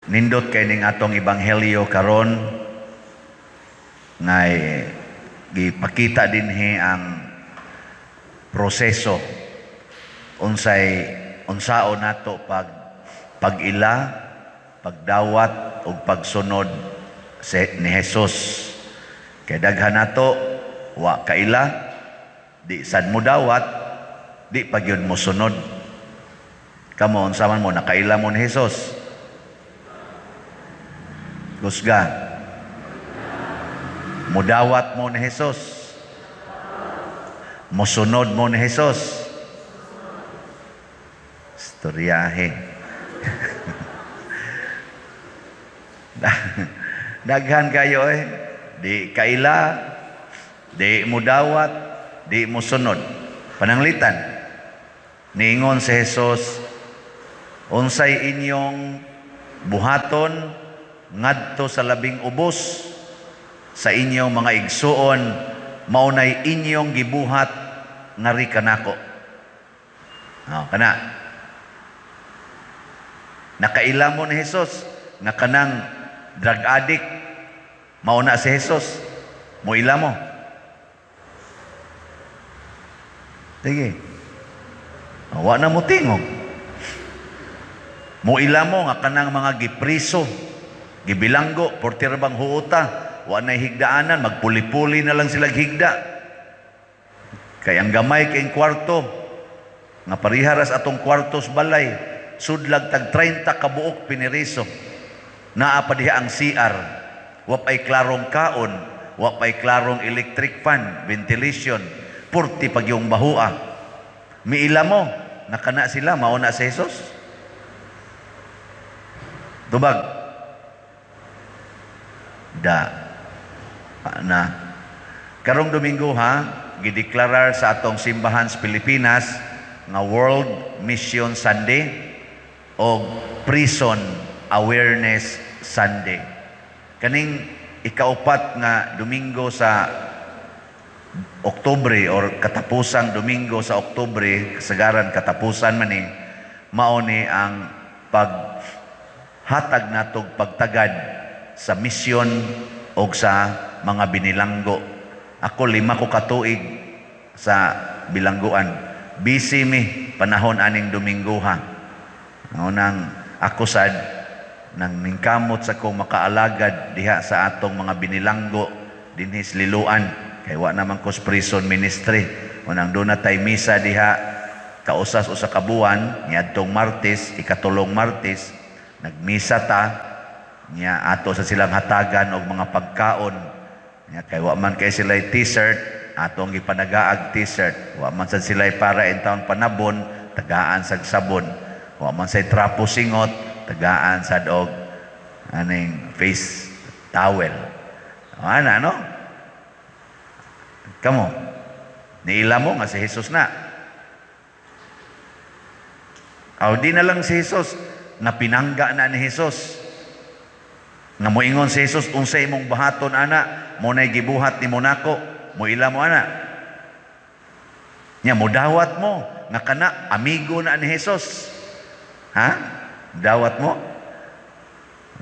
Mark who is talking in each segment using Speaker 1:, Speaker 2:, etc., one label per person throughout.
Speaker 1: Nindot kay ning atong ebanghelyo karon ngay gipakita dinhi ang proseso unsay unsaon nato pag-ila, pagdawat ug pagsunod ni Jesus. Kay daghan nato wa kaila, di sad mo dawat, di pa gyud mo sunod. Kamo, unsa man mo, nakaila mo ni Jesus? Kusga. Mudawat mo ni Jesus? Musunod mo ni Jesus? Istoryahe. Daghan kayo eh. Di kaila, di mudawat, di musunod. Pananglitan, niingon si Jesus, unsay inyong buhaton ngadto sa labing ubos sa inyong mga igsuon, maunay inyong gibuhat ngari kanako. Oh, kana. Nakaila mo ni Jesus nga kanang drug addict, mauna si Jesus, moila mo. Sige. Wa na mo tingog. Moila mo nga kanang mga gipriso, gibilanggo, portira bang huota, wa na higdaanan, magpuli-puli na lang sila higda. Kay ang gamay kay kwarto, nga pariharas atong kwartos balay, sudlag tag 30 kabuok piniriso. Naa pa diha ang CR, wa pa'y klarong kaon, wa pa'y klarong electric fan, ventilation, purti pag yung bahua. Miila mo, nakana sila, mauna si Jesus. Tubag. Da. Na. Karong Domingo ha, gideklarar sa atong simbahan sa Pilipinas nga World Mission Sunday o Prison Awareness Sunday. Kaning ikaupat nga Domingo sa Oktubre or katapusang Domingo sa Oktubre, kasagaran katapusan man ni, mao ni ang paghatag natog pagtagad sa misyon o sa mga binilanggo. Ako 5 ko katuig sa bilangguan. Busy mi panahon aning Domingo ha. Nang ako sad nang ningkamot sa kong makaalagad diha sa atong mga binilanggo dinhi sa Liloan. Kay wa naman ko sa prison ministry. Unang doon na tay misa diha kausas usa ka buwan niadtong Martes, ikatulong Martes, nagmisa ta niya ato sa silang hatagan og mga pagkaon. Niya kay wa man kay sila t-shirt, atong gipanagaag t-shirt. Wa man sad sila para in town panabon, tagaan sag sabon. Wa man say trapo singot, tagaan sad og aning face towel. O, ana no? Kamo, niila mo nga si Jesus na. Aw di na lang si Jesus, nga pinangga na ni Jesus. Nga moingon si Jesus, unsay imong bahaton ana, mo nay gibuhat ni Monaco, moila mo ana. Nya modawat mo nga kana amigo na ni Jesus. Ha? Dawat mo?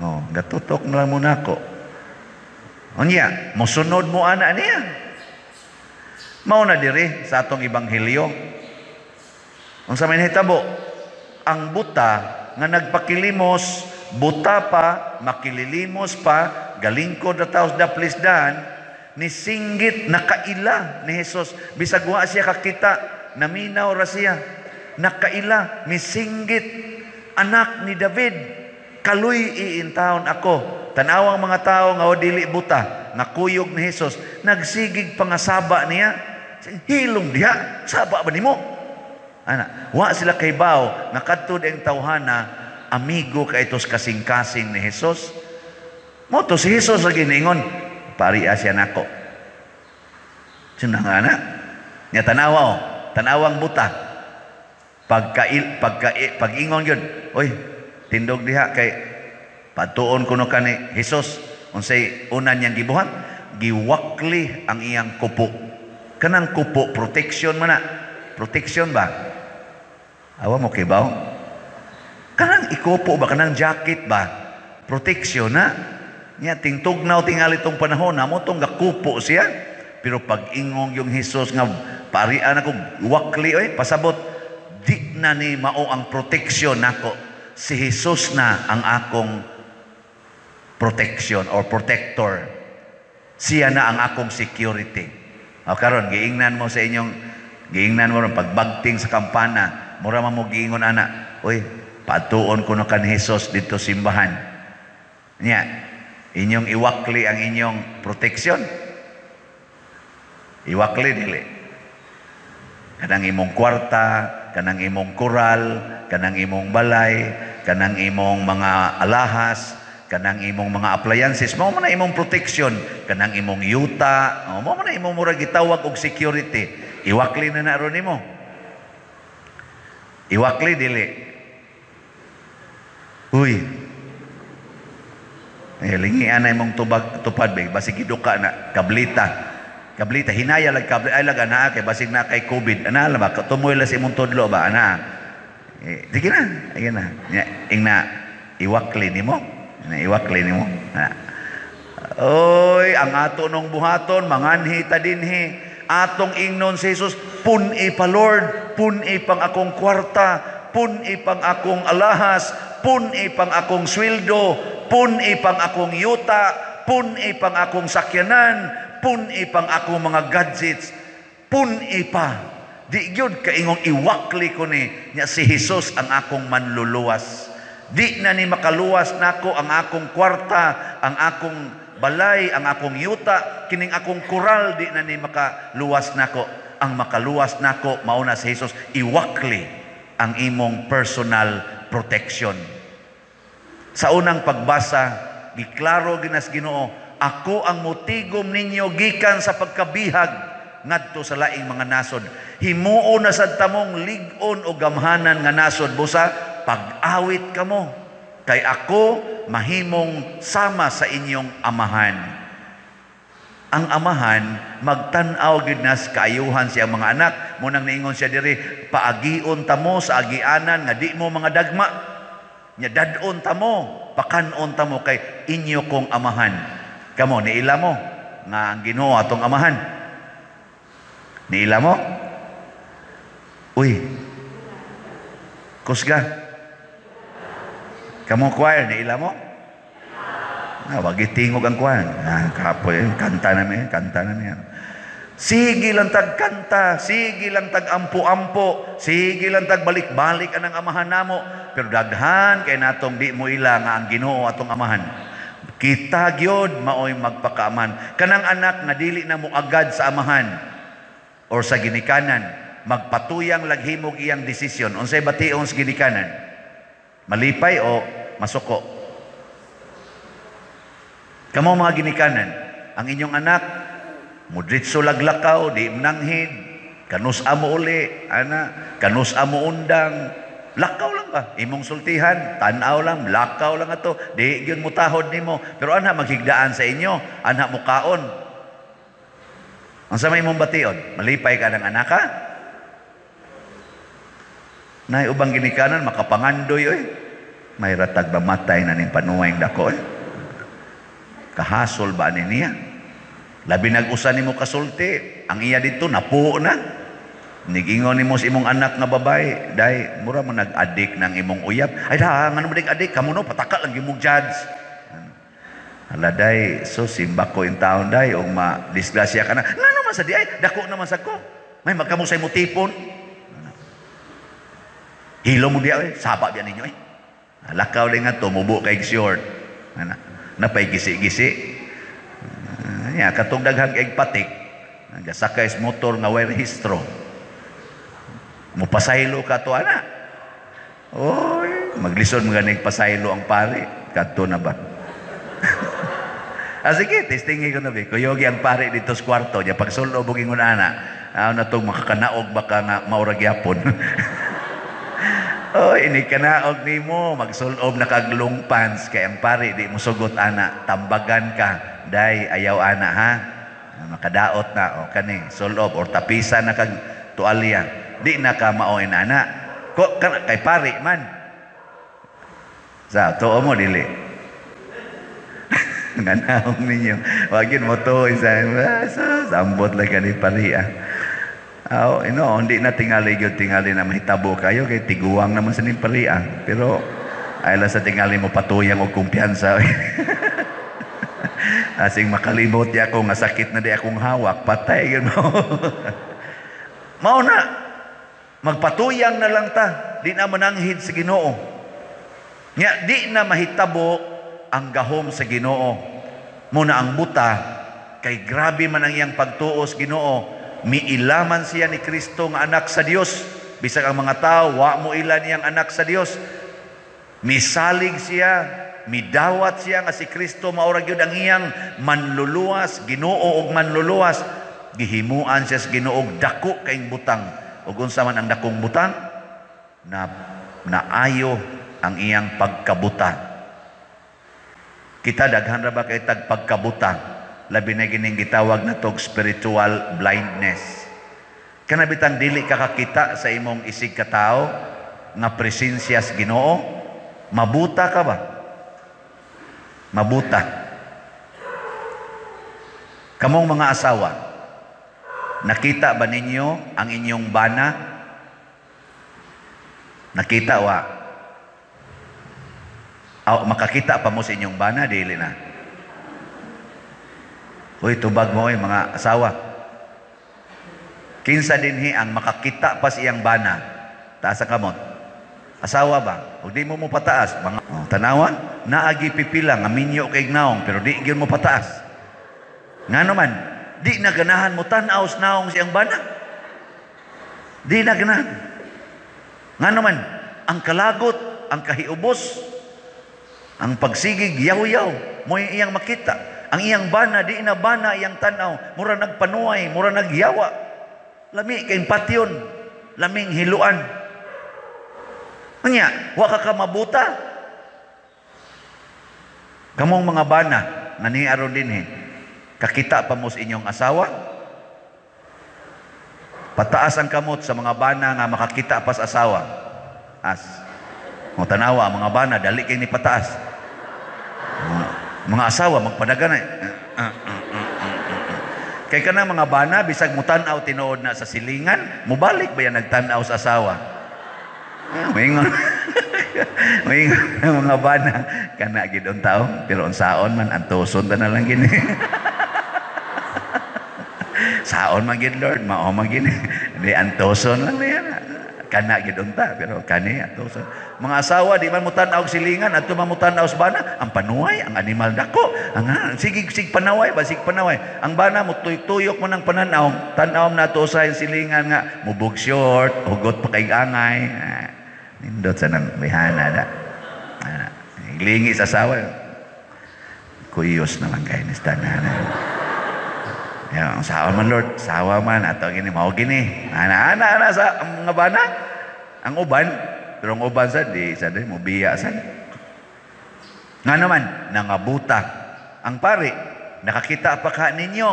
Speaker 1: Oh, gatutok na lang Monaco. Unya, mosunod mo ana niya. Mao na diri sa atong ebanghelyo. Unsa may nahitabo? Ang buta nga nagpakilimos, buta pa, makililimos pa, galingkod na taos daplisdan, ni singgit nakaila ni Jesus. Bisag wa siya kakita, naminaw ra siya. Nakaila, misinggit, anak ni David, kaluy iintawon ako. Tanawang mga tao nga dili buta, nga kuyog ni Jesus, nagsigig pangasaba niya. Hilong diha, saba ba nimo? Ana, wa sila kay bao nga kadto ang tawhana amigo kay itos kasing-kasing ni Jesus. Mo to si Jesus lagi ningon, pari siya nako. Sino nga ana? Nya tanawa oh, tanawang buta. Pagka pag-ingon gyud, oy, tindog diha kay patuon kuno kani Jesus. Unsay una niyang gibuhat? Giwakli ang iyang kupo. Kanang kupo protection man na. Protection ba? Awa mo kibaw? Kanang ikupo ba? Kanang jacket ba? Protection na. Nya tingtugnaw tingali tong panahon namo tong gakupo siya. Pero pag ingong yung Hesus nga parian ako wakli oy, pasabot di na ni mao ang protection nako. Si Jesus na ang akong protection or protector. Siya na ang akong security. O karon giingnan mo sa inyong giingnan mo ron pagbagting sa kampana, mura man mo giingon ana, "Uy, patuon ko no kan Jesus dito simbahan." Nya, inyong iwakli ang inyong protection. Iwakli dili. Kanang imong kwarta, kanang imong koral, kanang imong balay, kanang imong mga alahas, kanang imong mga appliances, mao man na imong protection, kanang imong yuta, oh, mao man na imong murag gitawag og security. Iwakli na na ron nimo. Iwakli dili. Uy. Eh, lingian na imong tubag tupad ba, basig giduka na kablita. Kablita hinaya lag kable ay lag ana kay basig na kay COVID. Ana la ba tumoy la sa imong tudlo ba ana. Eh, sige na, sige na. Nya, ingna iwakli nimo. Na iwakli nimo. Na. Oy, ang ato nung buhaton manganhi ta dinhi. Atong ingnon si Jesus, "Pun-i pa, Lord, pun-i pang akong kwarta, pun-i pang akong alahas, pun-i pang akong sweldo, pun-i pang akong yuta, pun-i pang akong sakyanan, pun-i pang akong mga gadgets, pun-i pa." Di gyud kaingong iwakli ko ni nya si Jesus ang akong manluluwas. Di na ni makaluwas nako ang akong kwarta, ang akong balay, ang akong yuta, kining akong koral, di na ni makaluwas nako. Ang makaluwas nako mao na si Jesus. Iwakli ang imong personal protection. Sa unang pagbasa, giklaro ginas Ginoo, "Ako ang mutigom ninyo gikan sa pagkabihag ngadto sa laing mga nasod." Himuon na sad tamong lig-on o gamhanan nga nasod busa pag-awit kamo kay ako mahimong sama sa inyong amahan. Ang amahan magtan-aw gid nas kaayuhan siyang mga anak. Mo nang niingon siya diri, "Paagion tamo sa agianan nga di mo mga dagma." Nya dad-on tamo, pakan-on tamo kay inyo kong amahan. Kamo niila mo nga ang Ginoo atong amahan. Niila mo? Uy. Kusga. Kamo choir, niila mo? Ah, wag itingog ang choir. Ah, kapoy, kanta na mi, kanta na mi. Sige lang tag kanta, sige lang tag ampo-ampo, sige lang tag balik-balik anang amahan namo. Pero daghan kay natong di mo ila nga ang Ginoo atong amahan. Kita gyud maoy magpakaaman. Kanang anak nga dili na mo agad sa amahan or sa ginikanan, magpatuyang laghimog iyang desisyon. Unsay bation sa ginikanan? Malipay o masuko? Kamo mga ginikanan, ang inyong anak mudritso laglakaw, di mananghid, kanus amo uli, ana, kanus amo undang, lakaw lang ba? Imong sultihan, tanaw lang, lakaw lang ato, di gyud mo tahod nimo. Pero anha maghigdaan sa inyo, anha mo kaon. Ang sa may imong bation, malipay ka ng anak ka? Nay ubang ginikanan makapangandoy oy. May ratag ba matay na ning panuway dako oy. Kahasol ba ni niya? Labi nag-usa nimo kasulti, ang iya dito napuo na. Nigingon nimo sa imong anak nga babae, "Day, mura mo nag-adik ng imong uyab." "Ay da, ngano mo adik kamo no pataka lang gimong judge." "Hala day, so simba ko in taon day og ma disgrasya ka na." "Ngano man sa di ay, dako naman sa ko. May magkamo sa imo tipon. Hilo mo diya, eh, saba biya ninyo eh." Lakaw din nga tumubo kay short. Ana, napay gisi-gisi. Ya, katong daghang eg patik, nagasakay sa motor nga way rehistro. Mupasaylo ka to ana. Oy, maglisod mga ganing pasaylo ang pare. Kadto na ba? Ah, sige, testingin ko na ba. Kuyogi ang pare dito sa kwarto. Nya pagsulo buging ana. Ah, na tong makakanaog baka nga maura gyapon. Oy, ini kanaog nimo magsulob na kag long pants kay ang pare di mo sugot ana, tambagan ka. "Day, ayaw ana ha. Makadaot na o kani sulob or tapisa na kag tualya." Di na ka maoin ana. Ko kay pare man. Sa tuo mo dili. Nga naong ninyo. Wag yun mo to isa sambot lang kani pariya. Aw, ino, hindi na tingali gyud, tingali na mahitabo kayo kay tiguang naman sa ning pariya. Pero ay lang sa tingali mo patuyang og kumpiyansa. Asing makalimot di ako nga sakit na di akong hawak, patay gyud mo. Mao na magpatuyang na lang ta, di na mananghid sa Ginoo. Nya di na mahitabo ang gahom sa Ginoo. Muna ang buta kay grabe man ang iyang pagtuos Ginoo. Miilaman siya ni Kristo nga anak sa Dios. Bisag ang mga tao wa mo ila niyang anak sa Dios. Misalig siya, midawat siya nga si Kristo mao ra gyud ang iyang manluluwas, Ginoo og manluluwas. Gihimuan siya sa Ginoo og dako kaing butang. Ug unsa man ang dakong butang? Na naayo ang iyang pagkabuta. Kita daghan ra ba kay tag pagkabuta? Labi na gining gitawag natog spiritual blindness. Kana bitang dili ka kakita sa imong isig katawo nga presensya sa Ginoo, mabuta ka ba? Mabuta. Kamong mga asawa, nakita ba ninyo ang inyong bana? Nakita wa? Aw, makakita pa mo sa inyong bana, dili na. Uy, tubag mo, oy, mga asawa. Kinsa dinhi ang makakita pa sa iyang bana? Taas ang kamot. Asawa ba? O di mo mo pataas. Mga, oh, tanawan, naagi pipila nga minyo kay naong, pero di gyud mo pataas. Nga naman, di na ganahan mo tan-aw sa naong siyang bana. Di na ganahan. Nga naman, ang kalagot, ang kahiubos, ang pagsigig, yaw-yaw, mo iyang makita. Ang iyang bana, di na bana iyang tanaw. Mura nagpanuay, mura nagyawa. Lami kay patyon, laming hiluan. Anya, wa ka mabuta. Kamong mga bana, nga niaron dinhi, kakita pa mo sa inyong asawa? Pataas ang kamot sa mga bana nga makakita pa sa asawa. As. Mo tanawa, mga bana, dali kay ni pataas. Mga asawa, magpadagan na. Kay kana mga bana, bisag mo tan-aw tinuod na sa silingan, mubalik ba yan nagtan-aw sa asawa? Maingon. Maingon mga bana. Kana gid untaon, pero unsaon man, antuson ta na lang gini. Saon man gid Lord, mao man gini. Di antuson lang niya. Kana gid unta, pero kani antuson. Mga asawa di man mo tan-aw silingan, adto man mo tan-aw sa bana, ang panuay, ang animal dako, ang sige sig panaway ba sig panaway. Ang bana mo tuyok mo ng pananaw, tan-aw na to sa silingan nga mubog short, hugot pa kay angay. Nindot sa nang mihana da. Lingi sa asawa. Kuyos na lang kay ni tanan. Ya, sawa man Lord, sawa man ato gini mao gini. Ana ana ana sa ang mga bana, ang uban, pero ang uban sa di sa di mo biya sa. Nga naman nangabuta ang pari, nakakita pa ka ninyo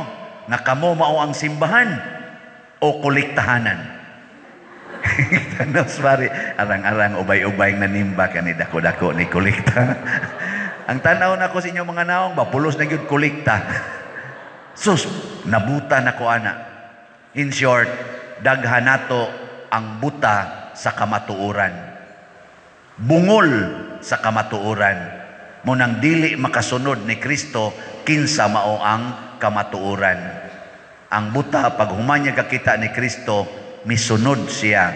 Speaker 1: nga kamo mao ang simbahan o kolektahanan. Tanos pari, arang-arang ubay-ubay nanimba kani dako-dako ni kolekta. Ang tan-aw nako sa inyong mga naong ba pulos na gyud kolekta. Sus, nabuta na ko ana. In short, daghan nato ang buta sa kamatuoran. Bungol sa kamatuoran. Munang dili makasunod ni Kristo, kinsa mao ang kamatuoran. Ang buta, pag humanya kakita ni Kristo, misunod siya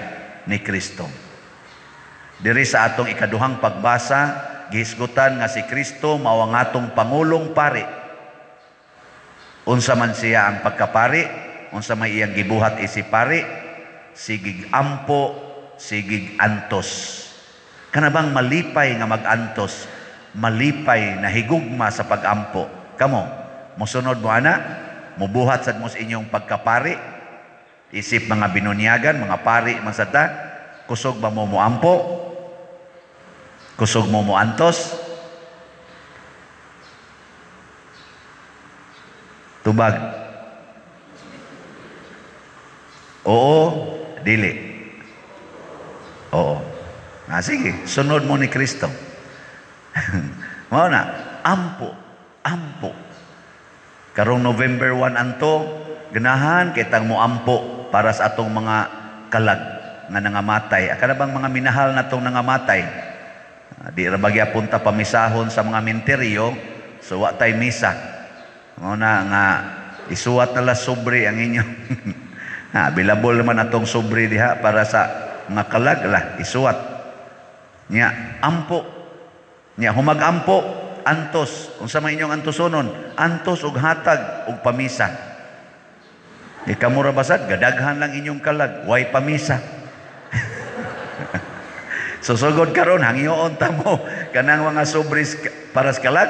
Speaker 1: ni Kristo. Diri sa atong ikaduhang pagbasa, gihisgutan nga si Kristo mao ang atong pangulong pari. Unsa man siya ang pagkapari, unsa may iyang gibuhat isi pari, sigig ampo, sigig antos. Kana bang malipay nga magantos, malipay na higugma sa pagampo. Kamo, mosunod mo ana, mubuhat sad mo sa inyong pagkapari, isip mga binunyagan, mga pari man sad ta, kusog ba mo moampo? Kusog mo moantos? Tubag. Oo, dili. Oo. Ah, sige, sunod mo ni Kristo. Mao na, ampo, Ampo. Karong November 1 anto, ganahan kitang moampo para sa atong mga kalag nga nangamatay. Akala bang mga minahal na tong nangamatay? Di ra ba gyapon ta pamisahon sa mga minteryo, so wa tay misa. Mao na nga isuwat na la sobre ang inyo. Ha, available naman atong sobre diha para sa mga kalag lah, isuwat. Nya ampo. Nya humag-ampo, antos. Unsa may inyong antosonon? Antos og hatag og pamisa. Di kamo ra basad, gadaghan lang inyong kalag, way pamisa. So sugod karon hangyoon ta mo kanang mga sobres para sa kalag.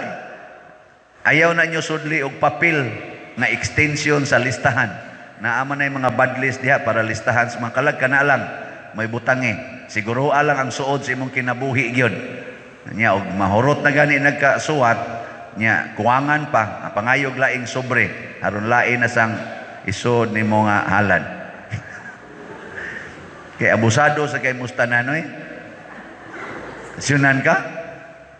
Speaker 1: Ayaw na nyo sudli og papel na extension sa listahan. Naa man nay mga bad list diha para listahan sa mga kalag, kana lang may butangi. Siguro lang ang suod sa imong kinabuhi gyud. Nya og mahurot na gani nagkasuwat nya kuwangan pa, pangayog laing sobre aron lain na sang isod nimo nga halad. Kay abusado sa kay mustanan oy. Siyunan ka?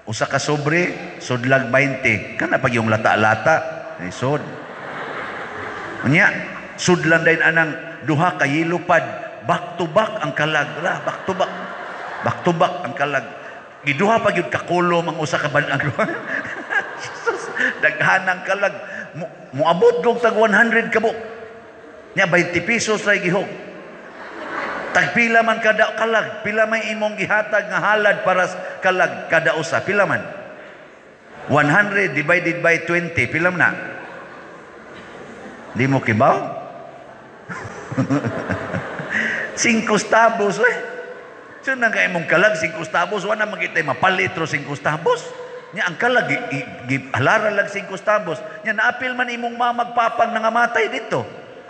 Speaker 1: Usa ka sobre, sudlag 20. Kana pag yung lata-lata, isod. Unya, sudlan din anang duha ka yellow pad, back to back ang kalag. Wala, back to back. Back to back ang kalag. Giduha pa gyud kakulom ang usa ka banang. Jesus, daghan ang kalag. Muabot gog tag 100 ka buok. Nya 20 pesos ra gihog. Tagpila man kada kalag, pila may imong gihatag nga halad para sa kalag kada usa, pila man? 100 divided by 20, pila man na? Di mo kibaw? 5 stabos, eh. So nang kay imong kalag 5 stabos, wala man kitay mapalit ro 5 stabos. Nya ang kalag halara lag 5 stabos. Nya naapil man imong mamagpapang nangamatay dito.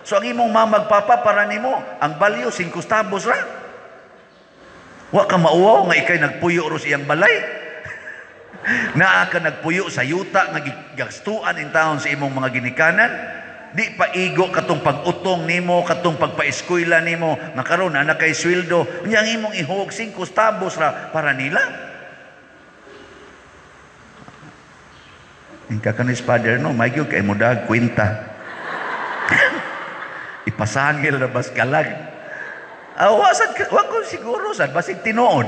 Speaker 1: So ang imong mamagpapa para nimo ang value 5 stabos ra. Wa ka mauwaw nga ikay nagpuyo ro sa iyang balay. Naa ka nagpuyo sa yuta nga gigastuan in taon sa imong mga ginikanan. Di pa igo katong pag-utong nimo, katong pagpa-eskwela nimo, nga karon ana kay sweldo, unya ang imong ihog 5 stabos ra para nila. Ingka kanis father no, may gyud kay mo dag kwenta. Ipasangil na bas kalag. Wa ko siguro sad basig tinuod.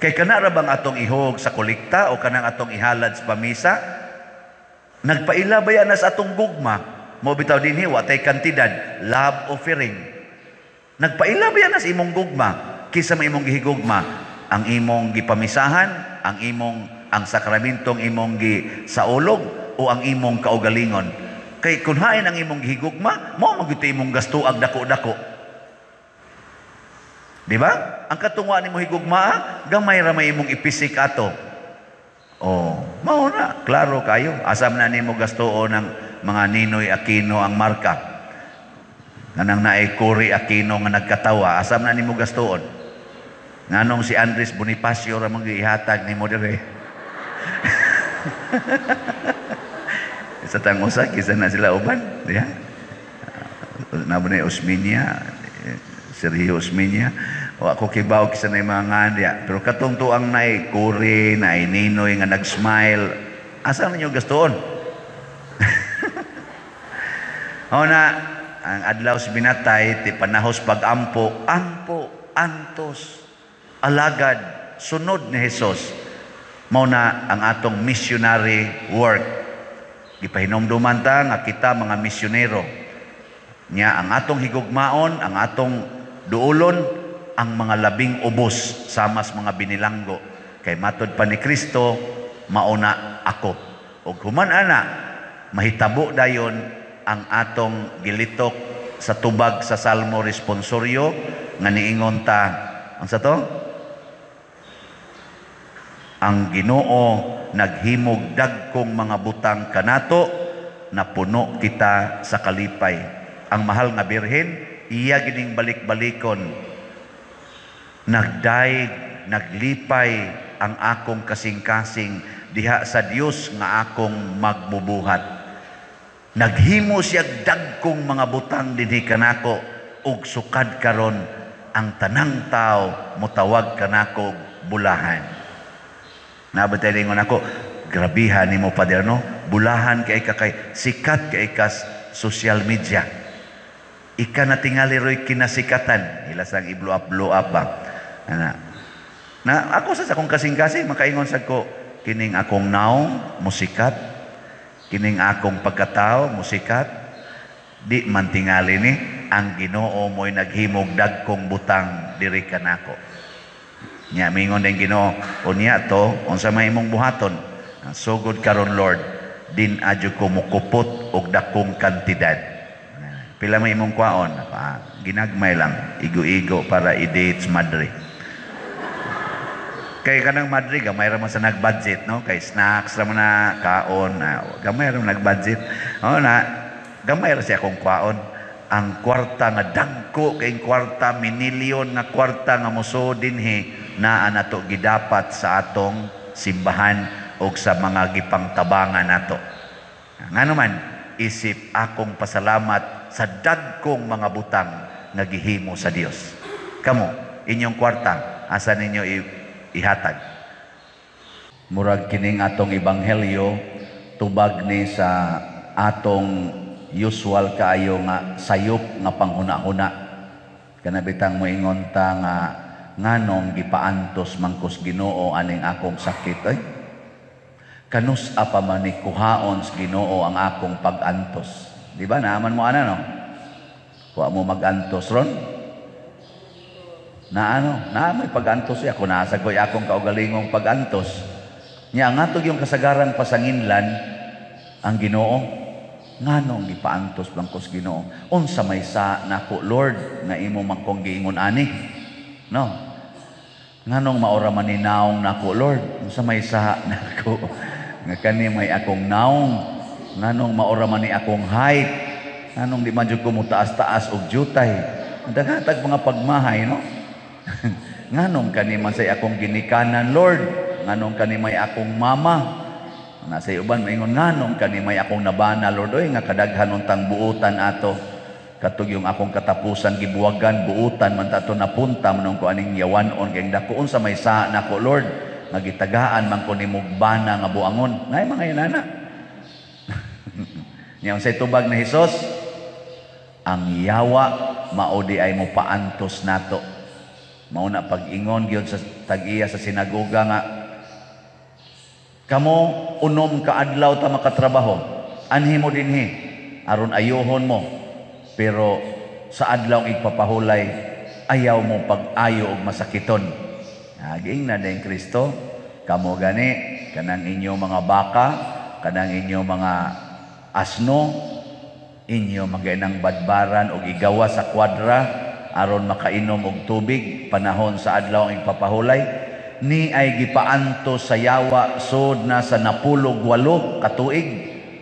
Speaker 1: Kay kana ra bang atong ihog sa kolekta o kanang atong ihalad sa pamisa? Nagpaila ba yan sa atong gugma? Mo bitaw dinhi wa tay kantidad, love offering. Nagpaila ba yan sa imong gugma? Kisa may imong gihigugma, ang imong gipamisahan, ang imong ang sakramentong imong gisaulog o ang imong kaugalingon. Kay kun hain ang imong gihigugma, mao man gyud imong gastuag dako-dako. Di ba? Ang katungwa nimo higugma, gamay ra may imong ipisik ato. Oh, mao na, klaro kayo. Asam na nimo gastuon ng mga Ninoy Aquino ang marka. Kanang naay Cory Aquino nga nagkatawa, asam na nimo gastuon. Nganong si Andres Bonifacio ra man gihatag nimo dire. Sa tang usa kisa na sila uban, diha. Nabo na Osmeña, Sergio Osmeña. Wa ko kibaw kisa na mga ngan diha. Pero katong tuang naay Cory, naay Ninoy nga nag-smile, asa ninyo gastuon? O na, ang adlaw sa binatay, ti panahos pag-ampo, ampo, antos, alagad, sunod ni Jesus. Mao na ang atong missionary work. Gipahinomduman ta nga kita mga misyonero. Nya ang atong higugmaon, ang atong duolon, ang mga labing ubos samas mga binilanggo. Kay matod pa ni Kristo, mauna ako. Og human ana, mahitabo dayon ang atong gilitok sa tubag sa Salmo Responsorio nga niingon ta, unsa to? Ang Ginoo naghimog dagkong mga butang kanato na puno kita sa kalipay. Ang mahal nga Birhen, iya gining balik-balikon. Nagdaig, naglipay ang akong kasing-kasing diha sa Dios nga akong magbubuhat. Naghimo siya dagkong mga butang dinhi kanako ug sukad karon ang tanang tao motawag kanako bulahan. Nabatay lingon ako, Grabihan nimo, Pader, no? Bulahan kay ka kay sikat kay kas social media. Ika na tingali roy kinasikatan. Ila sang i-blow up, blow up ba. Ana. Na ako sa akong kasing-kasing makaingon sad ko, kining akong naong musikat, kining akong pagkatao musikat, di man tingali ni ang Ginoo mo'y naghimog dagkong butang diri kanako. Nya mingon din Ginoo, unya to unsa may imong buhaton? Sugod karon, Lord, din adyo ko mukupot og dakong kantidad. Pila may imong kwaon? Ah, ginagmay lang, igo-igo para i-date madre. Kay kanang madre, gamay ra man sa nag-budget, no? Kay snacks ra man na, kaon, na, gamay ra man nag-budget. Oh, na, gamay ra siya akong kwaon. Ang kwarta nga dagko kay kwarta, minilyon nga kwarta nga mosuod dinhi, naa nato gidapat sa atong simbahan o sa mga gipangtabangan nato. Ngano man, isip akong pasalamat sa dagkong mga butang nga gihimo sa Dios. Kamo, inyong kwarta, asa ninyo ihatag? Murag kining atong ebanghelyo tubag ni sa atong usual kaayo nga sayop nga panghuna-huna. Kana bitang moingon ta nga nganong gipaantos man kos Ginoo aning akong sakit ay? Kanus pa man ni kuhaon sa Ginoo ang akong pag-antos. Di ba naaman mo ana, no? Wa mo mag-antos ron? Na ano, na may pag-antos siya. Kung nasa ko'y akong kaugalingong pag-antos. Nya nga yung kasagaran pasanginlan ang Ginoo. Nganong gipaantos bang kos Ginoo? Unsa may sa nako, Lord, nga imo man kong giingon ani? No. Nganong maora man ni naong nako, Lord? Unsa may sa nako? Nga kani may akong naong. Nganong maora man ni akong height? Nganong di man jud ko mutaas-taas og jutay? Daghatag mga pagmahay, no? Nganong kani man say akong ginikanan, Lord? Nganong kani may akong mama? Nasa uban maingon, nganong kani may akong nabana, Lord? Oy, nga kadaghan untang buutan ato. Katog yung akong katapusan gibuwagan, buutan man tato napunta man ko aning yawanon kay dako unsa may sa nako, Lord? Nga gitagaan man ko nimog bana nga buangon. Nay mga inana. Nya unsay tubag ni Hesus? Ang yawa mao di ay mo paantos nato. Mao na pag-ingon gyud sa tag-iya sa sinagoga nga kamo unom ka adlaw ta makatrabaho, anhi mo dinhi aron ayuhon mo, pero sa adlaw igpapahulay ayaw mo pag-ayo og masakiton. Giing na din Kristo, kamo gani kanang inyo mga baka, kanang inyo mga asno, inyo magainang badbaran og igawa sa kwadra aron makainom og tubig panahon sa adlaw ang igpapahulay. Ni ay gipaanto sa yawa sod na sa 98 katuig,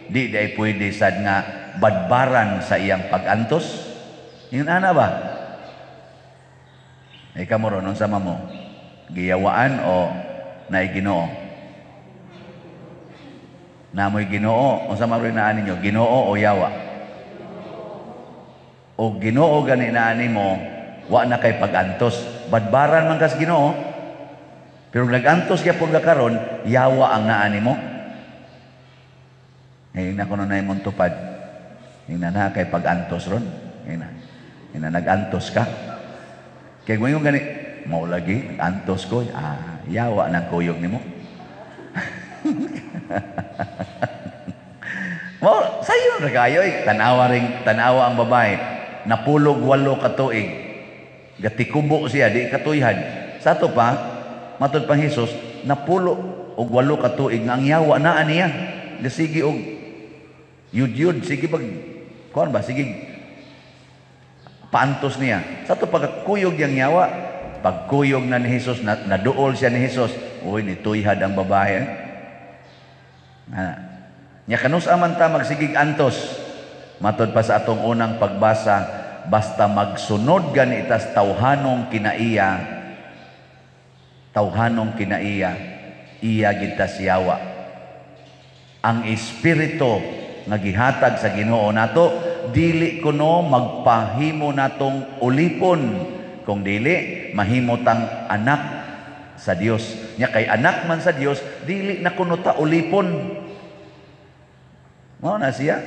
Speaker 1: di day pwede sad nga badbaran sa iyang pagantos. Yun ana ba? Ay kamo ron, unsa man mo? Giyawaan o naay Ginoo? Namoy Ginoo, unsa man ron naa ninyo? Ginoo o yawa? O Ginoo gani naa nimo, wa na kay pagantos. Badbaran man kas Ginoo. Pero nagantos gyapon ka karon, yawa ang naa nimo. Ngayon na kuno na imong tupad. Ngayon na kay pagantos ron. Ngayon na. Ngayon na nagantos ka. Kaya kung yung gani, mao lagi, nagantos ko, ah, yawa ng kuyog nimo. Mao, sayo ra kayo eh. Tanawa ring, tanawa ang babae. 98 ka tuig. Gatikubo siya, di katuyhan. Sa ato pa, matod pang Hesus, 98 ka tuig nga ang yawa naa niya. Sige og yud-yud, sige pag kuan ba, sige paantos niya. Sa ato pagkuyog yang yawa, pagkuyog na ni Hesus, naduol siya ni Hesus, uy, nituyhad ang babae. Ah. Nya kanus aman ta magsigig antos. Matod pa sa atong unang pagbasa, basta magsunod gani itas tawhanong kinaiya, tawhanong kinaiya, iya gid ta siyawa. Ang espiritu nga gihatag sa Ginoo nato, dili kuno magpahimo natong ulipon, kung dili mahimo tang anak sa Dios. Nya kay anak man sa Dios, dili na kuno ta ulipon. Mao na siya.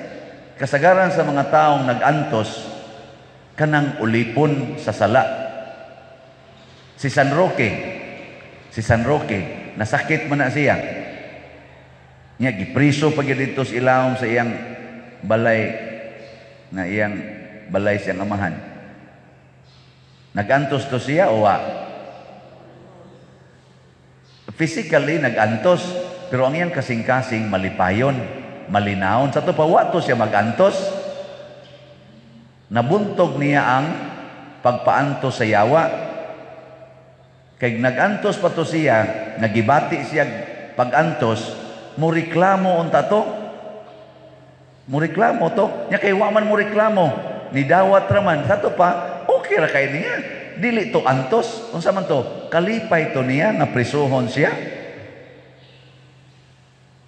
Speaker 1: Kasagaran sa mga taong nag-antos, kanang ulipon sa sala. Si San Roque, nasakit man na siya. Nya gipriso pa gyud didto sa ilawom sa iyang balay, na iyang balay siyang amahan. Nagantos to siya o wa? Physically nagantos, pero ang iyang kasing-kasing malipayon, malinawon. Sa to pa, wa to siya magantos. Nabuntog niya ang pagpaantos sa yawa. Kay nagantos pa to siya, nagibati siya pagantos, mo reklamo unta to. Mo reklamo to. Nya kay wa man mo reklamo, nidawat raman. Sa to pa, okay ra kay niya. Dili to antos. Unsa man to? Kalipay to niya nga prisuhon siya.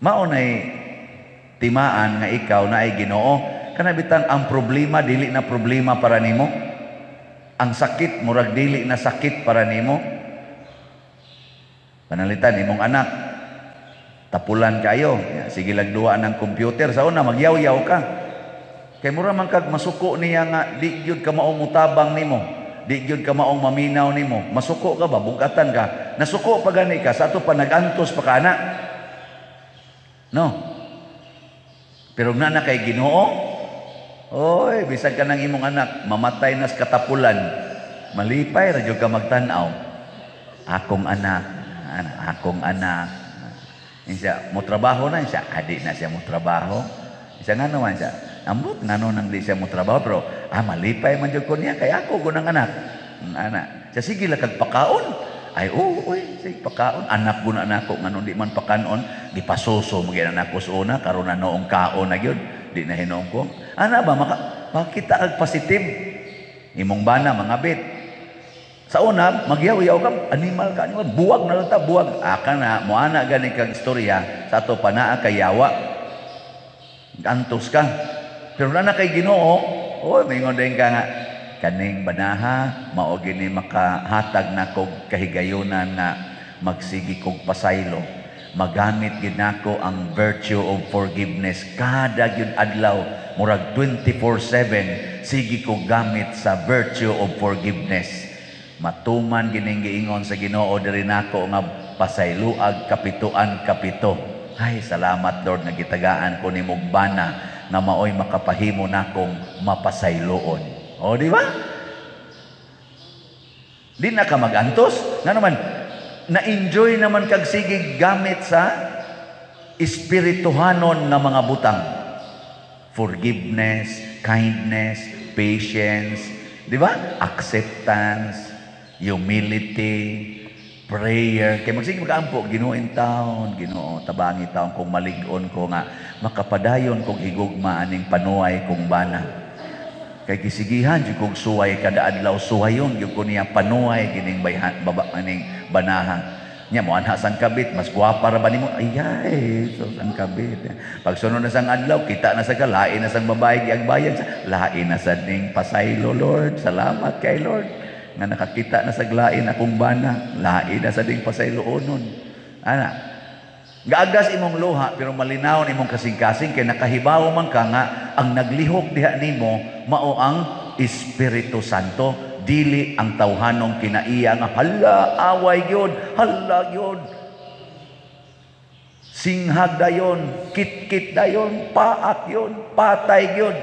Speaker 1: Mao nay timaan nga ikaw na ay Ginoo. Kana bitang ang problema dili na problema para nimo. Ang sakit murag dili na sakit para nimo. Panalitan imong anak tapulan kayo, sige lag duwa ng computer, sa una magyaw-yaw ka. Kay mura man kag masuko niya nga di gyud ka maong mutabang nimo, di gyud ka maong maminaw nimo. Masuko ka ba, bugatan ka. Nasuko pa gani ka, sa ato pa nagantos pa ka ana. No. Pero na na kay Ginoo, oy, bisag ka ng imong anak, mamatay nas katapulan, malipay ra gyud ka magtan-aw. Akong anak, akong anak. Siya, mo trabaho na siya, adi na siya mo trabaho. Siya nga naman siya, ambot ngano nang di siya mo trabaho, pero malipay man jud ko niya kay ako gunang anak. Anak. Siya sige lang kag pakaon. Ay, oo, oy, sige pakaon. Anak ko na anak ko, ngano di man pakanon, gipasuso mo gyud anak ko sa una, karon na noong kaon na gyud, di na hinuong ko. Ana ba, maka, makita kag positive. Imong bana, mga bit. Sa una, magyaw-yaw ka, animal ka, animal, buwag na lang ta, buwag. Aka na, moana gani kag istorya, sa ato pa naa kay yawa. Antos ka. Pero na na kay Ginoo, oy, mingon din ka nga, kaning banaha, mao gini makahatag na kog kahigayunan nga magsigi kog pasaylo. Magamit gid nako ang virtue of forgiveness kada gyud adlaw, murag 24/7 sige ko gamit sa virtue of forgiveness. Matuman gining giingon sa Ginoo diri nako nga pasayloag kapituan kapito. Ay, salamat Lord nga gitagaan ko nimog bana nga maoy makapahimo nakong mapasayloon. O, di ba? Di na ka magantos. Nga naman, na-enjoy naman kag sige gamit sa espirituhanon nga mga butang. Forgiveness, kindness, patience, di ba? Acceptance, humility, prayer. Kaya magsige magaampo, Ginoo in taon, Ginoo, tabangi taon kung malig-on ko nga makapadayon kog higugma aning panuay kong bana. Kay gisigihan jud kog suway kada adlaw, suwayon gyud ko niya panuay gining bayhan baba aning banaha. Nya mo anha sang kabit, mas gwapa ra ba nimo? Ay ay, so sang kabit. Pagsunod na sang adlaw, kita na sa ka lain na sang babae giagbayan sa lain na sad ning pasaylo Lord. Salamat kay Lord nga nakakita na sa lain akong bana, lain na sa ding pasayloonon. Ana, gaagas imong luha pero malinawon imong kasing-kasing kay nakahibaw man ka nga ang naglihok diha nimo mao ang Espiritu Santo, dili ang tawhanong kinaiya nga hala away gyud, hala gyud. Singhag dayon, kitkit dayon, paak yun, patay gyud.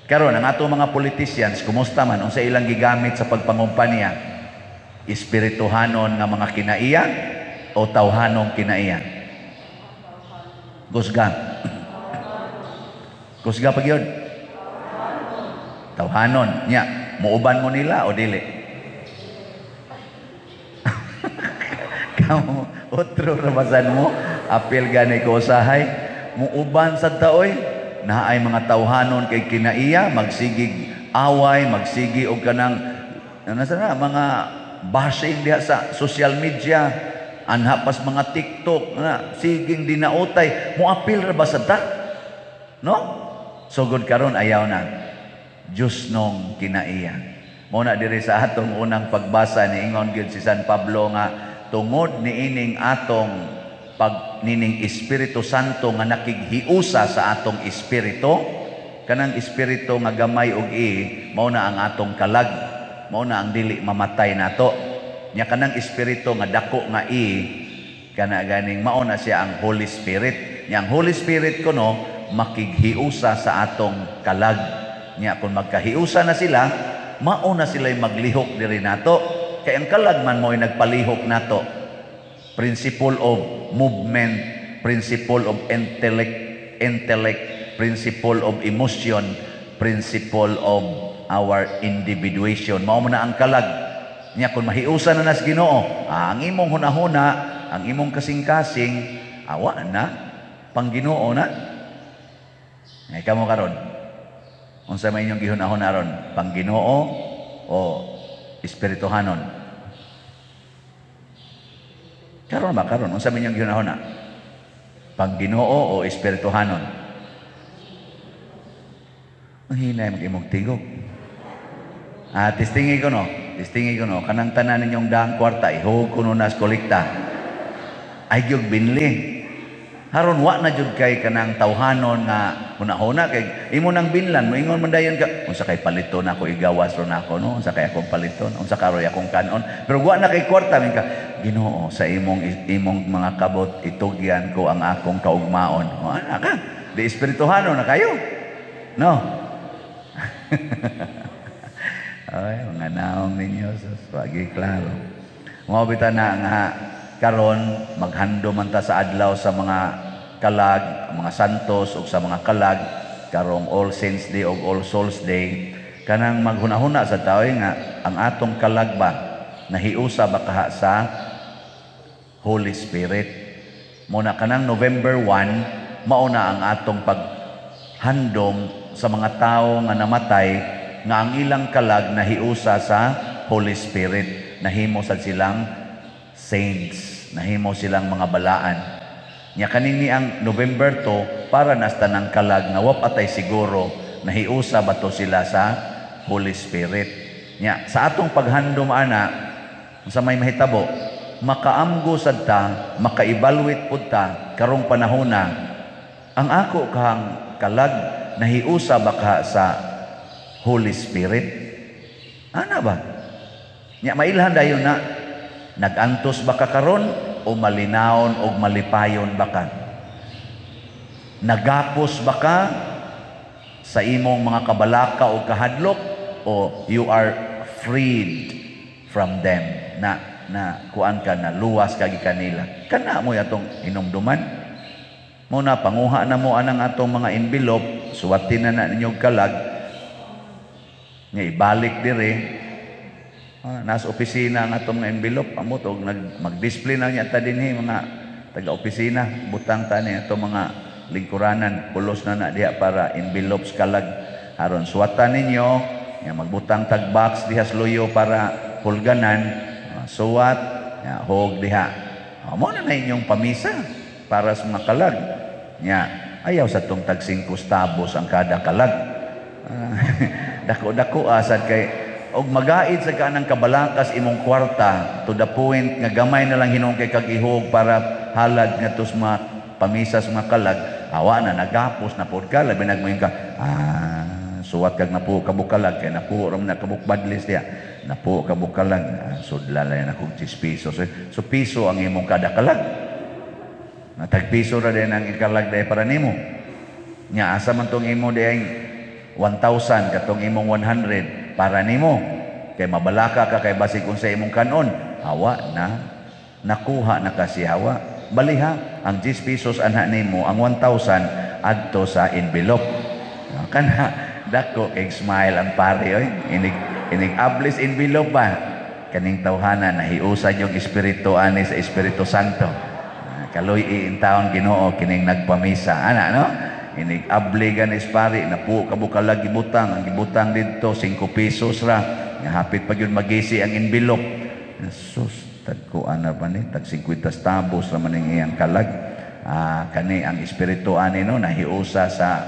Speaker 1: Karon ang ato mga politicians, kumusta man unsa ilang gigamit sa pagpangumpanya? Espirituhanon nga mga kinaiya o tawhanong kinaiya? Kusga. Kusga pag yun. Tawhanon. Nya, muuban mo nila o dili? Kamu, otro rabasan mo, apil gani ko usahay, muuban sa taoy, naay mga tawhanon kay kinaiya, magsigig away, magsigi og kanang, ano sa na, mga bashing diha sa social media, anha pas mga TikTok na siging dinautay, moapil ra ba sa ta? No? Sugod karon ayaw na. Diyos nong kinaiya. Mo na diri sa atong unang pagbasa ni ingon gyud si San Pablo nga Tungod niining atong pag nining Espiritu Santo nga nakighiusa sa atong espiritu, kanang espiritu nga gamay og i, mao na ang atong kalag, mao na ang dili mamatay nato. Nya kanang espiritu nga dako nga i, kana ganing mao na siya ang Holy Spirit. Nya ang Holy Spirit kuno makighiusa sa atong kalag. Nya kung magkahiusa na sila, mao na sila'y maglihok diri nato. Kay ang kalag man mo'y nagpalihok nato. Principle of movement, principle of intellect, principle of emotion, principle of our individuation. Mao man na ang kalag. Nya kung mahiusa na nas Ginoo, ang imong hunahuna, ang imong kasing-kasing, awa na, pang Ginoo na. Ngay kamo karon. Unsa may inyong gihunahuna ron? Pang Ginoo o espirituhanon? Karon ba karon? Unsa may inyong gihunahuna? Pang Ginoo o espirituhanon? Ang hinay mag imong tigog. Ah, testingi ko no. Testingi ko no. Kanang tanan ninyong daang kwarta, ihug ko no nas kolekta. Ay gyud binli. Haron wa na jud kay kanang tawhanon nga hunahuna kay imo nang binlan, moingon man dayon ka, unsa kay paliton ako, igawas ron ako no, unsa kay akong paliton, unsa karoy akong kanon, pero wa na kay kwarta, min ka, "Ginoo, sa imong mga kabot itugyan ko ang akong kaugmaon." O ana ka di espirituhano na kayo no. Ay, mga naong ninyo sus, wagi klaro. Mao bitaw na nga karon maghando man ta sa adlaw sa mga kalag, mga santos ug sa mga kalag karong All Saints Day ug All Souls Day, kanang maghunahuna sa tao nga ang atong kalag ba nahiusa ba kaha sa Holy Spirit. Muna kanang November 1, mao na ang atong paghandom sa mga tao nga namatay nga ang ilang kalag nahiusa sa Holy Spirit, nahimo sad silang saints, nahimo silang mga balaan. Nya kaning ni ang November 2 para nas tanang kalag nga wa patay siguro nahiusa ba to sila sa Holy Spirit. Nya sa atong paghandom ana sa may mahitabo, makaamgo sad ta, maka-evaluate pud ta karong panahona, ang ako kahang kalag nahiusa ba ka sa Holy Spirit? Ana ba? Nya mailhan dayon na nag-antos ba ka karon o malinawon o malipayon ba ka? Nagapos ba ka sa imong mga kabalaka o kahadlok o you are freed from them, na na kuan ka na, luwas ka gikan nila? Kana mo atong hinumduman. Mo na panguha na mo anang atong mga envelope, suwatin na na ninyo kalag nga ibalik dire. Ah, nasa opisina ang atong mga envelope, amot og nag mag-display na niya ta dinhi mga taga-opisina, butang ta ni atong mga lingkuranan, pulos na na diha para envelopes kalag. Aron suwatan ninyo, nga magbutang tag box diha sa luyo para hulganan, suwat, nga hog diha. Ah, mo na na inyong pamisa para sa mga kalag. Nya, ayaw sa tong tag 5 tabos ang kada kalag. Ah, dako-dako asad kay og magaid sa kanang kabalakas imong kwarta to the point nga gamay na lang hinuon kay kag ihog para halad ngadto sa mga pamisa sa mga kalag, awa na, nagapos na pod ka, labi nagmoingon ka, suwat kag napuo ka bukalag kay napuo ra man na kabuk badlis diya, napuo ka bukalag, sudla lang akong 10 pesos. So piso ang imong kada kalag, natag piso ra din ang ikalag diay para nimo. Nya asa man tong imo diay 1,000, katong imong 100 para nimo kay mabalaka ka kay basig unsa imong kanon, hawa na, nakuha na kasi hawa, baliha ang 10 pesos anha nimo, ang 1,000 adto sa envelope. Kana dako kay smile ang pare oy, inig inig ablis envelope ba, kaning tawhana nahiusa yung espiritu ani sa Espiritu Santo. Kaloy iintawon Ginoo kining nagpamisa ana no. Inig abli ganis pare, napuo ka bukalag gibutang, ang gibutang didto 5 pesos ra, nga hapit pa gyud magisi ang envelope. Sus, tagkuan na ba ni, tag 50 tabos ra man ning iyang kalag. Ah, kani ang espiritu ani no nahiusa sa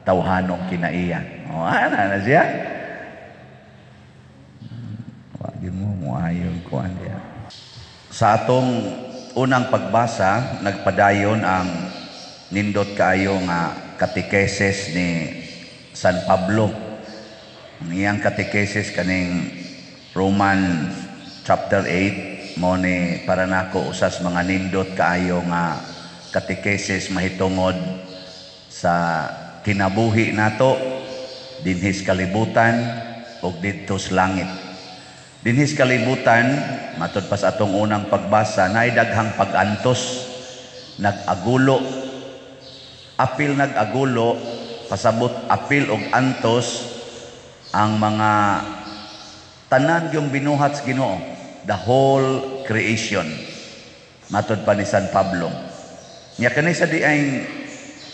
Speaker 1: tawhanong kinaiya. O ana na siya. Wa gyud mo moayon kuan diya. Sa atong unang pagbasa, nagpadayon ang nindot kaayo nga katekesis ni San Pablo. Ang iyang katekesis kaning Roman chapter 8 mo ni para nako usas mga nindot kaayo nga katekesis mahitungod sa kinabuhi nato dinhis kalibutan ug didto sa langit. Dinhis kalibutan, matud pa sa atong unang pagbasa, naay daghang pag-antos, nag-agulo, apil nag-agulo, pasabot apil og antos ang mga tanan yung binuhat sa Ginoo, the whole creation. Matod pa ni San Pablo. Nya kani sa diay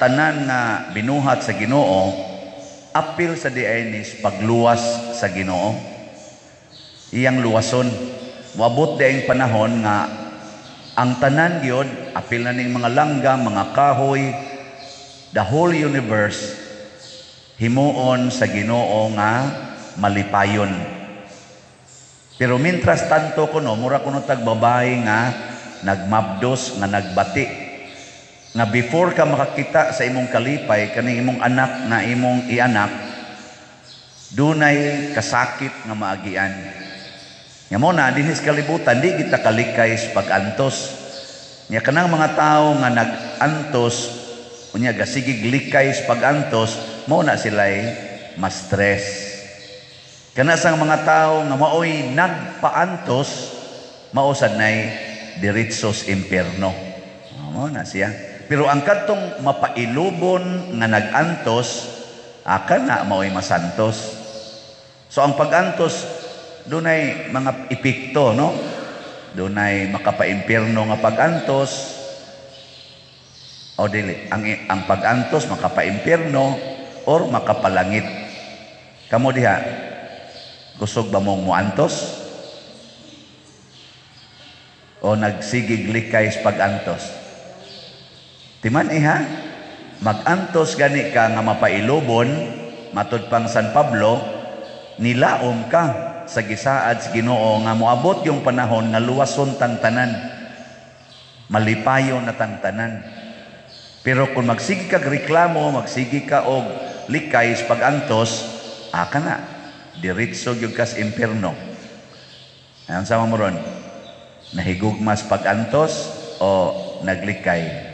Speaker 1: tanan nga binuhat sa Ginoo, apil sa diay ni pagluwas sa Ginoo. Iyang luwason. Moabot diay panahon nga ang tanan gyud, apil na ning mga langgam, mga kahoy, the whole universe himuon sa Ginoo nga malipayon. Pero mientras tanto kuno, mura kuno tag babae nga nagmabdos, nga nagbati. Nga before ka makakita sa imong kalipay, kaning imong anak nga imong ianak, dunay kasakit nga maagian. Nga mo na, dinhis kalibutan, di kita kalikay sa pag-antos. Nya kanang mga tao nga nag-antos, unya gasigig likay sa pag-antos, mao na sila'y ma-stress. Kana sang mga tao nga maoy nagpaantos, mao sad nay diretso sa impierno. Mao na siya. Pero ang kadtong mapailubon nga nag-antos, aka na maoy masantos. So ang pag-antos, dunay mga epekto, no? Dunay makapaimpierno nga pag-antos o dili. Ang pag-antos makapaimpierno or makapalangit. Kamo diha, kusog ba mong muantos? O nagsigig likay sa pag-antos? Timan iha, mag-antos gani ka nga mapailubon, matud pang San Pablo, nilaom ka sa gisaad sa Ginoo nga moabot yung panahon nga luwason tang tanan, malipayon na tang tanan. Pero kung magsige kag reklamo, magsige ka og likay sa pag-antos, aka na, diretso gyud kas impierno. Ayon sa mo ron, nahigugmas pag-antos o naglikay?